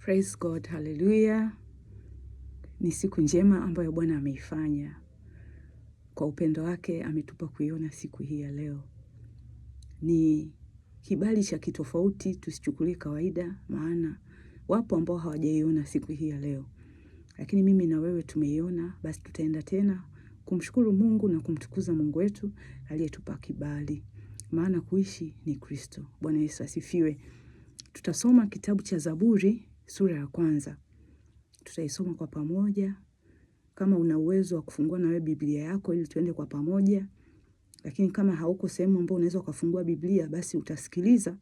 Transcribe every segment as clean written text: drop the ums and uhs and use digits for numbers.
Praise God, haleluya. Ni siku njema ambayo Bwana ameifanya. Kwa upendo wake ametupa kuiona siku hii ya leo. Ni kibali cha kitofauti, tusichukulie kawaida, maana wapo ambao hawajaiona siku hii ya leo, lakini mimi na wewe tumeiona. Basi tutaenda tena kumshukuru Mungu na kumtukuza Mungu wetu aliyetupa kibali, maana kuishi ni Kristo. Bwana Yesu asifiwe. Tutasoma kitabu cha Zaburi sura ya kwanza, tutaisoma kwa pamoja. Kama una uwezo wa kufungua na wewe Biblia yako ili tuende kwa pamoja, lakini kama hauko sehemu ambayo unaweza ukafungua Biblia, basi utasikiliza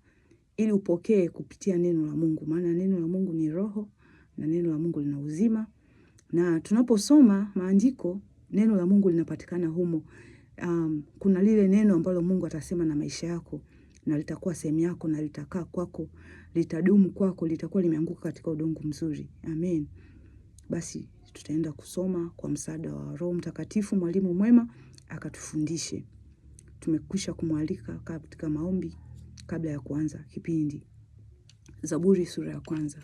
ili upokee kupitia neno la Mungu, maana neno la Mungu ni roho na neno la Mungu lina uzima, na tunaposoma maandiko neno la Mungu linapatikana humo. Kuna lile neno ambalo Mungu atasema na maisha yako na litakuwa sehemu yako na litakaa kwako, litadumu kwako, litakuwa limeanguka katika udongo mzuri. Amen. Basi tutaenda kusoma kwa msaada wa Roho Mtakatifu, mwalimu mwema akatufundishe. Tumekwisha kumwalika katika maombi kabla ya kuanza kipindi. Zaburi sura ya kwanza.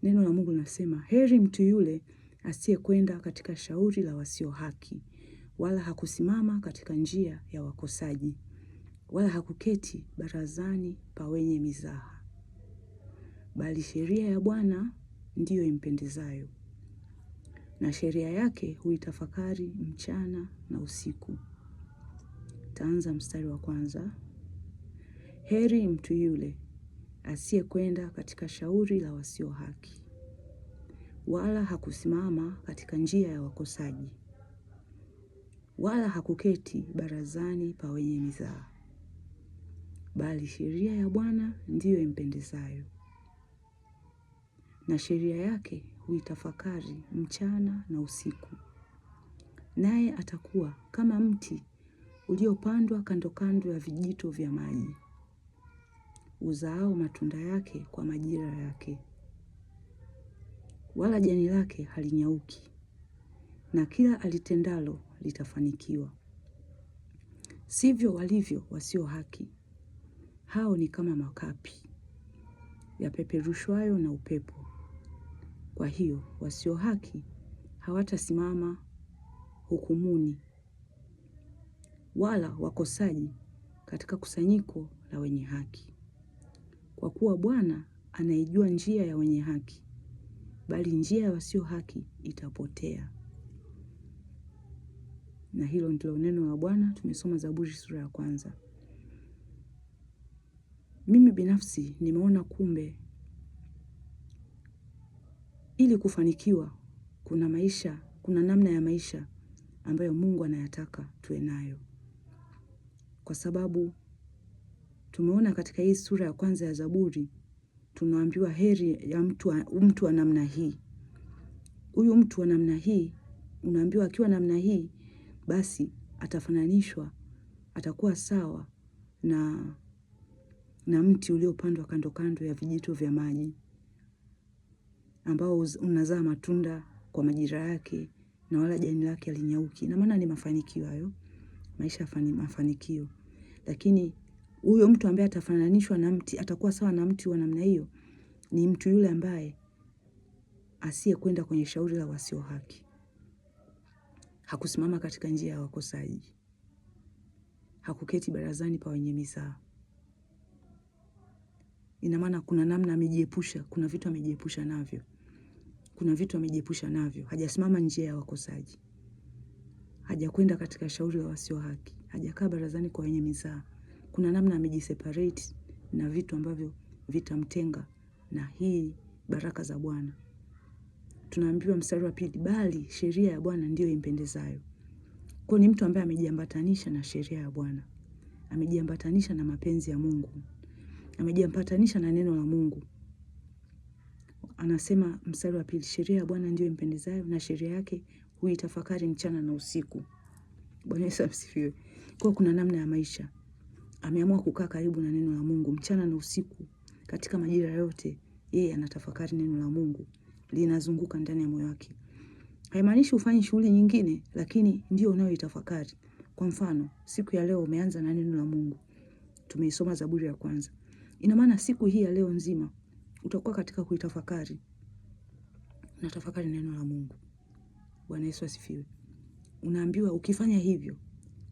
Neno la Mungu linasema, heri mtu yule asiyekwenda katika shauri la wasio haki, wala hakusimama katika njia ya wakosaji, wala hakuketi barazani pa wenye mizaha. Bali sheria ya Bwana ndiyo impendezayo, na sheria yake huitafakari mchana na usiku. Taanza mstari wa kwanza. Heri mtu yule asiyekwenda katika shauri la wasio haki, wala hakusimama katika njia ya wakosaji, wala hakuketi barazani pa wenye mizaha. Bali sheria ya Bwana ndiyo impendezayo, na sheria yake huitafakari mchana na usiku. Naye atakuwa kama mti uliopandwa kando kando ya vijito vya maji, uzaao matunda yake kwa majira yake, wala jani lake halinyauki, na kila alitendalo litafanikiwa. Sivyo walivyo wasio haki, hao ni kama makapi yapeperushwayo na upepo. Kwa hiyo wasio haki hawatasimama hukumuni, wala wakosaji katika kusanyiko la wenye haki. Kwa kuwa Bwana anaijua njia ya wenye haki, bali njia ya wasio haki itapotea. Na hilo ndilo neno la Bwana. Tumesoma Zaburi sura ya kwanza. Mimi binafsi nimeona kumbe ili kufanikiwa kuna maisha, kuna namna ya maisha ambayo Mungu anayataka tuwe nayo. Kwa sababu tumeona katika hii sura ya kwanza ya Zaburi tunaambiwa heri ya mtu wa namna hii. Huyu mtu wa namna hii unaambiwa akiwa namna hii basi atafananishwa, atakuwa sawa na mti uliopandwa kando kando ya vijito vya maji, ambao unazaa matunda kwa majira yake na wala jani lake halinyauki. Na maana ni mafanikio hayo, maisha ya mafanikio. Lakini huyo mtu ambaye atafananishwa na mti, atakuwa sawa na mti wa namna hiyo, ni mtu yule ambaye asiyekwenda kwenye shauri la wasio haki, hakusimama katika njia ya wakosaji, hakuketi barazani pa wenye mizaha. Ina maana kuna namna amejiepusha, kuna vitu amejiepusha navyo. Kuna vitu amejiepusha navyo. Hajasimama njia ya wakosaji, hajakwenda katika shauri la wasio haki, hajakaa barazani kwa wenye mizaha. Kuna namna amejiseparate na vitu ambavyo vitamtenga na hii baraka za Bwana. Tunaambiwa mstari wa pili, bali sheria ya Bwana ndiyo impendezayo. Kwa ni mtu ambaye amejiambatanisha na sheria ya Bwana, amejiambatanisha na mapenzi ya Mungu, amejiambatanisha na neno la Mungu. Anasema mstari wa pili, sheria ya Bwana ndiyo impendezayo na sheria yake huitafakari mchana na usiku. Bwana Yesu asifiwe. Kwa kuna namna ya maisha. Ameamua kukaa karibu na neno la Mungu mchana na usiku, katika majira yote yeye anatafakari neno la Mungu, linazunguka ndani ya moyo wake. Haimaanishi ufanye shughuli nyingine, lakini ndio unayoitafakari. Kwa mfano, siku ya leo umeanza na neno la Mungu. Tumeisoma Zaburi ya kwanza. Ina maana siku hii ya leo nzima utakuwa katika kuitafakari. Unatafakari neno la Mungu. Bwana Yesu asifiwe. Unaambiwa ukifanya hivyo,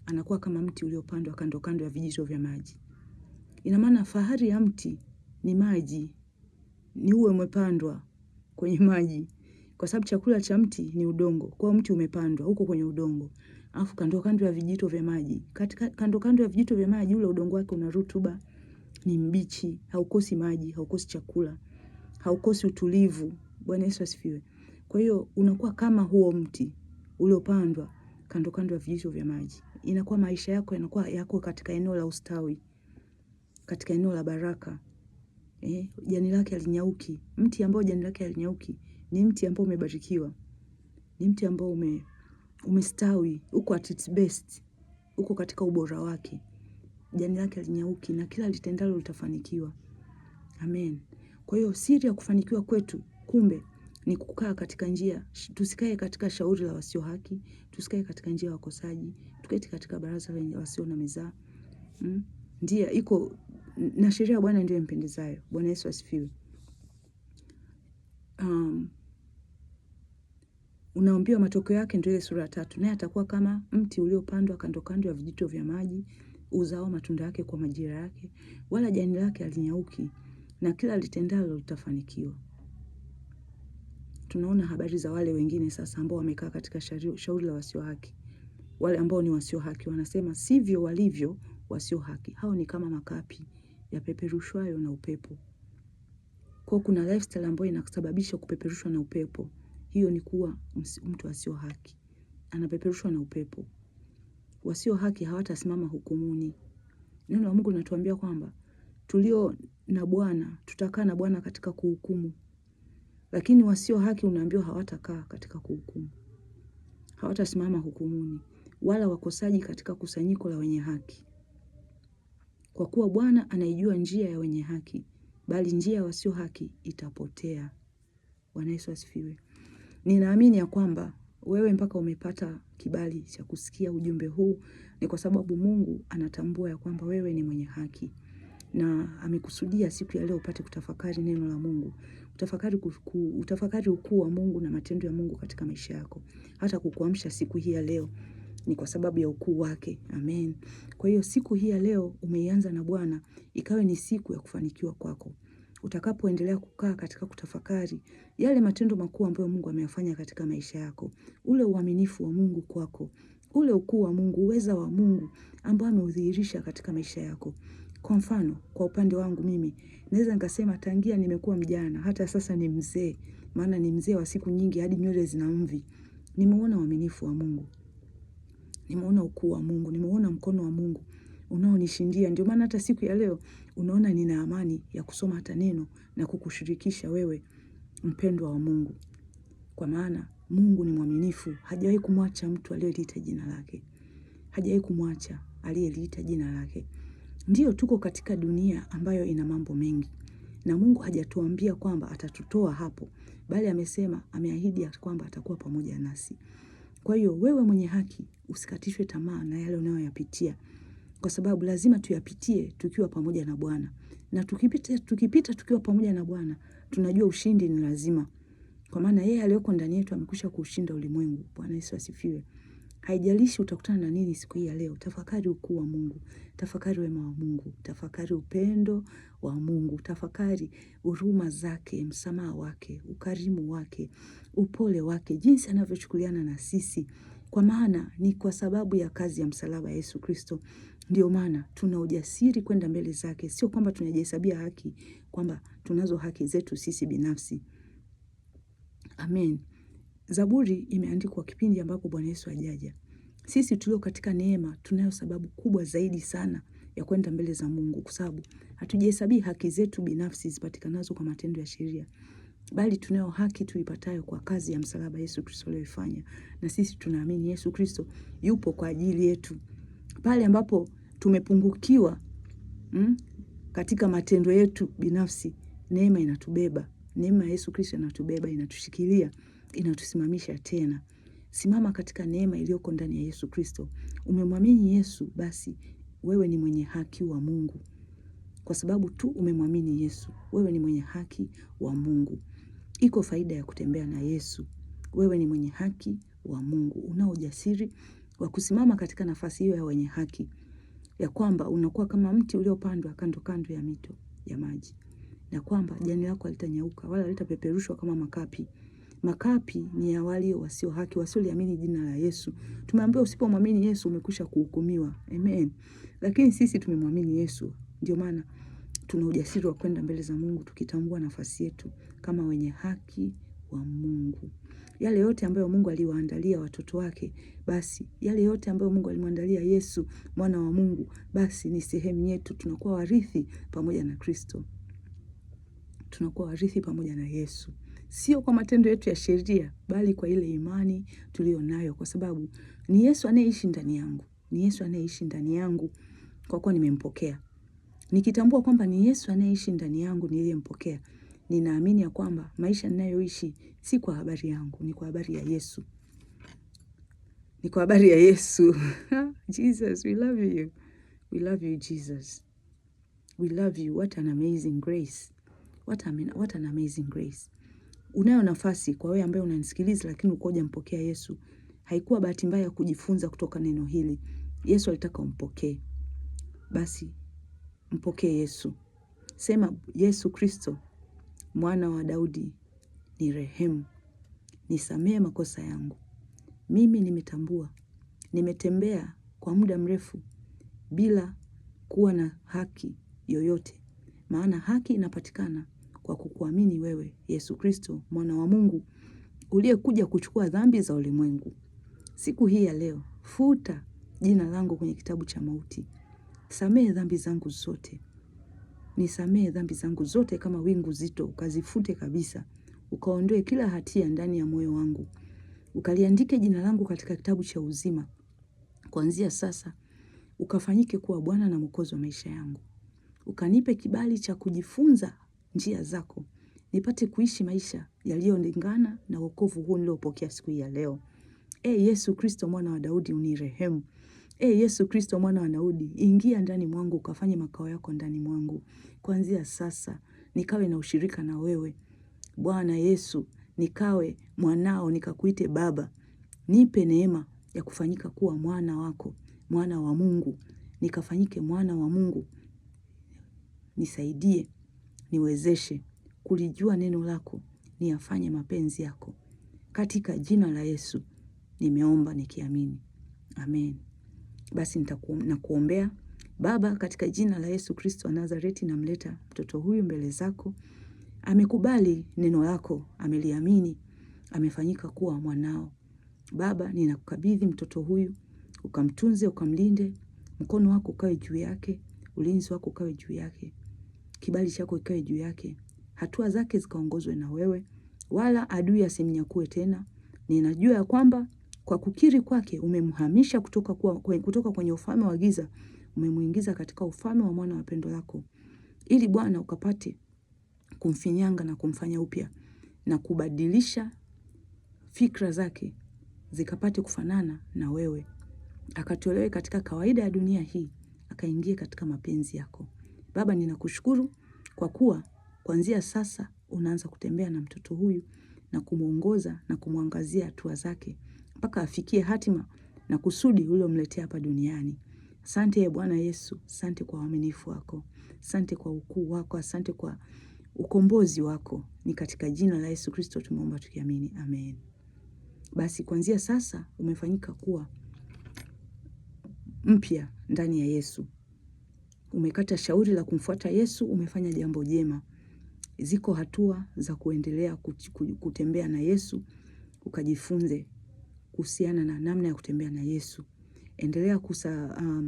anakuwa kama mti uliopandwa kando kando ya vijito vya maji. Ina maana fahari ya mti ni maji, ni uwe umepandwa kwenye maji, kwa sababu chakula cha mti ni udongo. Kwa mti umepandwa huko kwenye udongo, alafu kando kando ya vijito vya maji, katika kando kando ya vijito vya maji, ule udongo wake una rutuba, ni mbichi, haukosi maji, haukosi chakula, haukosi utulivu. Bwana Yesu asifiwe. Kwa hiyo unakuwa kama huo mti uliopandwa kando kando ya vijito vya maji. Inakuwa maisha yako yanakuwa yako katika eneo la ustawi, katika eneo la baraka. Jani lake halinyauki. Mti ambao jani lake halinyauki ni mti ambao umebarikiwa, ni mti ambao umestawi, uko at its best, uko katika ubora wake. Jani lake halinyauki na kila litendalo litafanikiwa. Amen. Kwa hiyo siri ya kufanikiwa kwetu kumbe ni kukaa katika njia, tusikae katika shauri la wasio haki, tusikae katika njia ya wakosaji, tuketi katika baraza la wasio na mizaa. Njia iko na sheria ya Bwana ndiyo impendezayo. Bwana Yesu asifiwe. Unaambiwa matokeo yake ndio ile sura ya 3, naye atakuwa kama mti uliopandwa kando kando ya vijito vya maji, uzao matunda yake kwa majira yake, wala jani lake halinyauki, na kila litendalo litafanikiwa. Tunaona habari za wale wengine sasa ambao wamekaa katika shauri la wasio haki. Wale ambao ni wasio haki wanasema sivyo walivyo wasio haki. Hao ni kama makapi yapeperushwayo na upepo. Kwa kuna lifestyle ambayo inasababisha kupeperushwa na upepo. Hiyo ni kuwa mtu asio haki. Anapeperushwa na upepo. Wasio haki hawatasimama hukumuni. Neno la Mungu linatuambia kwamba tulio na Bwana tutakaa na Bwana katika kuhukumu. Lakini wasio haki unaambiwa hawatakaa katika kuhukumu. Hawatasimama hukumuni, wala wakosaji katika kusanyiko la wenye haki. Kwa kuwa Bwana anaijua njia ya wenye haki, bali njia ya wasio haki itapotea. Bwana Yesu asifiwe. Ninaamini ya kwamba wewe mpaka umepata kibali cha kusikia ujumbe huu ni kwa sababu Mungu anatambua ya kwamba wewe ni mwenye haki. Na amekusudia siku ya leo upate kutafakari neno la Mungu. Utafakari ukuu wa Mungu na matendo ya Mungu katika maisha yako. Hata kukuamsha siku hii ya leo ni kwa sababu ya ukuu wake. Amen. Kwa hiyo siku hii ya leo umeianza na Bwana, ikawe ni siku ya kufanikiwa kwako. Utakapoendelea kukaa katika kutafakari yale matendo makuu ambayo Mungu ameyafanya katika maisha yako, ule uaminifu wa Mungu kwako, ule ukuu wa Mungu, uweza wa Mungu ambao ameudhihirisha katika maisha yako. Kwa mfano, kwa upande wangu mimi, naweza nikasema tangia nimekuwa mjana, hata sasa ni mzee, maana ni mzee wa siku nyingi hadi nywele zina mvi. Nimeona uaminifu wa Mungu. Nimeona ukuu wa Mungu, nimeona mkono wa Mungu unaonishindia. Ndio maana hata siku ya leo unaona nina amani ya kusoma hata neno na kukushirikisha wewe mpendwa wa Mungu. Kwa maana Mungu ni mwaminifu, hajawahi kumwacha mtu aliyeliita jina lake. Hajawahi kumwacha aliyeliita jina lake. Ndiyo tuko katika dunia ambayo ina mambo mengi. Na Mungu hajatuambia kwamba atatutoa hapo, bali amesema, ameahidi kwamba atakuwa pamoja nasi. Kwa hiyo wewe mwenye haki usikatishwe tamaa na yale unayoyapitia, kwa sababu lazima tuyapitie tukiwa pamoja na Bwana. Na tukipita tukiwa pamoja na Bwana, tunajua ushindi ni lazima. Kwa maana yeye aliyoko ndani yetu amekwisha kuushinda ulimwengu. Bwana Yesu asifiwe. Haijalishi utakutana na nini siku hii ya leo, tafakari ukuu wa Mungu, tafakari wema wa Mungu, tafakari upendo wa Mungu, tafakari huruma zake, msamaha wake, ukarimu wake, upole wake, jinsi anavyochukuliana na sisi. Kwa maana ni kwa sababu ya kazi ya msalaba Yesu Kristo ndio maana tuna ujasiri kwenda mbele zake. Sio kwamba tunajihesabia haki, kwamba tunazo haki zetu sisi binafsi. Amen. Zaburi imeandikwa kipindi ambapo Bwana Yesu hajaja. Sisi tulio katika neema tunayo sababu kubwa zaidi sana ya kwenda mbele za Mungu, kwa sababu hatujihesabii haki zetu binafsi zipatikanazo kwa matendo ya sheria, bali tunayo haki tuipatayo kwa kazi ya msalaba Yesu Kristo aliyoifanya. Na sisi tunaamini Yesu Kristo yupo kwa ajili yetu. Pale ambapo tumepungukiwa katika matendo yetu binafsi, neema inatubeba. Neema ya Yesu Kristo inatubeba, inatushikilia, inatusimamisha tena. Simama katika neema iliyoko ndani ya Yesu Kristo. Umemwamini Yesu, basi wewe ni mwenye haki wa Mungu. Kwa sababu tu umemwamini Yesu, wewe ni mwenye haki wa Mungu. Iko faida ya kutembea na Yesu. Wewe ni mwenye haki wa Mungu, unao ujasiri wa kusimama katika nafasi hiyo ya wenye haki, ya kwamba unakuwa kama mti uliopandwa kando kando ya mito ya maji, na kwamba jani lako halitanyauka wala halitapeperushwa kama makapi. Makapi ni ya wale wasio haki, wasioliamini jina la Yesu. Tumeambiwa usipomwamini Yesu umekwisha kuhukumiwa. Amen. Lakini sisi tumemwamini Yesu, ndio maana tuna ujasiri wa kwenda mbele za Mungu tukitambua nafasi yetu kama wenye haki wa Mungu. Yale yote ambayo Mungu aliwaandalia watoto wake, basi yale yote ambayo Mungu alimwandalia Yesu mwana wa Mungu, basi ni sehemu yetu. Tunakuwa warithi pamoja na Kristo, tunakuwa warithi pamoja na Yesu, sio kwa matendo yetu ya sheria, bali kwa ile imani tuliyo nayo, kwa sababu ni Yesu anayeishi ndani yangu, ni Yesu anayeishi ndani yangu kwa kuwa nimempokea. Nikitambua kwamba ni Yesu anayeishi ndani yangu niliyempokea, ninaamini ya kwamba maisha ninayoishi si kwa habari yangu, ni kwa habari ya Yesu, ni kwa habari ya Yesu. Jesus, we love you. We love you, Jesus. We love you. What an amazing grace. What an amazing grace. Unayo nafasi kwa wewe ambaye unanisikiliza lakini uko hujampokea Yesu. Haikuwa bahati mbaya kujifunza kutoka neno hili. Yesu alitaka umpokee. Basi mpokee Yesu. Sema, Yesu Kristo, mwana wa Daudi, ni rehemu, nisamehe makosa yangu. Mimi nimetambua, nimetembea kwa muda mrefu bila kuwa na haki yoyote, maana haki inapatikana kwa kukuamini wewe Yesu Kristo, mwana wa Mungu, uliyekuja kuchukua dhambi za ulimwengu. Siku hii ya leo, futa jina langu kwenye kitabu cha mauti. Samehe dhambi zangu zote, nisamehe dhambi zangu zote kama wingu zito, ukazifute kabisa, ukaondoe kila hatia ndani ya moyo wangu, ukaliandike jina langu katika kitabu cha uzima. Kuanzia sasa ukafanyike kuwa Bwana na Mwokozi wa maisha yangu, ukanipe kibali cha kujifunza njia zako, nipate kuishi maisha yaliyolingana na wokovu huu niliopokea siku hii ya leo. E Yesu Kristo mwana wa Daudi, unirehemu. E Yesu Kristo mwana wa Daudi, ingia ndani mwangu ukafanye makao yako ndani mwangu. Kuanzia sasa nikawe na ushirika na wewe. Bwana Yesu, nikawe mwanao, nikakuite Baba. Nipe neema ya kufanyika kuwa mwana wako, mwana wa Mungu, nikafanyike mwana wa Mungu. Nisaidie, niwezeshe kulijua neno lako, niyafanye mapenzi yako. Katika jina la Yesu nimeomba nikiamini, amen. Basi nakuombea Baba, katika jina la Yesu Kristo wa Nazareti, namleta mtoto huyu mbele zako. Amekubali neno lako, ameliamini, amefanyika kuwa mwanao. Baba, ninakukabidhi mtoto huyu, ukamtunze, ukamlinde, mkono wako ukawe juu yake, ulinzi wako ukawe juu yake, kibali chako kikawe juu yake, hatua zake zikaongozwe na wewe, wala adui asimnyakue tena. Ninajua ya kwamba kwa kukiri kwake umemhamisha kutoka kwenye ufalme wa giza, umemuingiza katika ufalme wa mwana wa pendo lako, ili Bwana ukapate kumfinyanga na kumfanya upya na kubadilisha fikra zake zikapate kufanana na wewe, akatolewe katika kawaida ya dunia hii, akaingie katika mapenzi yako. Baba, ninakushukuru kwa kuwa kuanzia sasa unaanza kutembea na mtoto huyu na kumwongoza na kumwangazia hatua zake mpaka afikie hatima na kusudi ulilomletea hapa duniani. Asante Bwana Yesu, asante kwa uaminifu wako, asante kwa ukuu wako, asante kwa ukombozi wako. Ni katika jina la Yesu Kristo tumeomba tukiamini, amen. Basi kuanzia sasa umefanyika kuwa mpya ndani ya Yesu. Umekata shauri la kumfuata Yesu, umefanya jambo jema. Ziko hatua za kuendelea kutembea na Yesu, ukajifunze kuhusiana na namna ya kutembea na Yesu. Endelea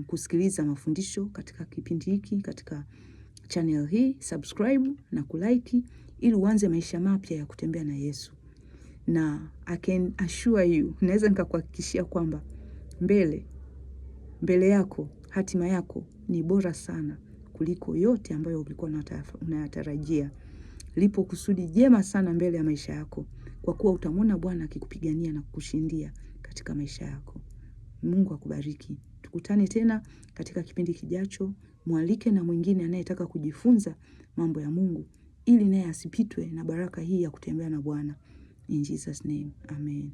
kusikiliza mafundisho katika kipindi hiki, katika channel hii, subscribe na kulike ili uanze maisha mapya ya kutembea na Yesu. Na I can assure you, naweza nikakuhakikishia kwamba mbele yako, hatima yako ni bora sana kuliko yote ambayo ulikuwa unayatarajia. Lipo kusudi jema sana mbele ya maisha yako, kwa kuwa utamwona Bwana akikupigania na kukushindia katika maisha yako. Mungu akubariki. Tukutane tena katika kipindi kijacho. Mwalike na mwingine anayetaka kujifunza mambo ya Mungu ili naye asipitwe na baraka hii ya kutembea na Bwana. In Jesus name, amen.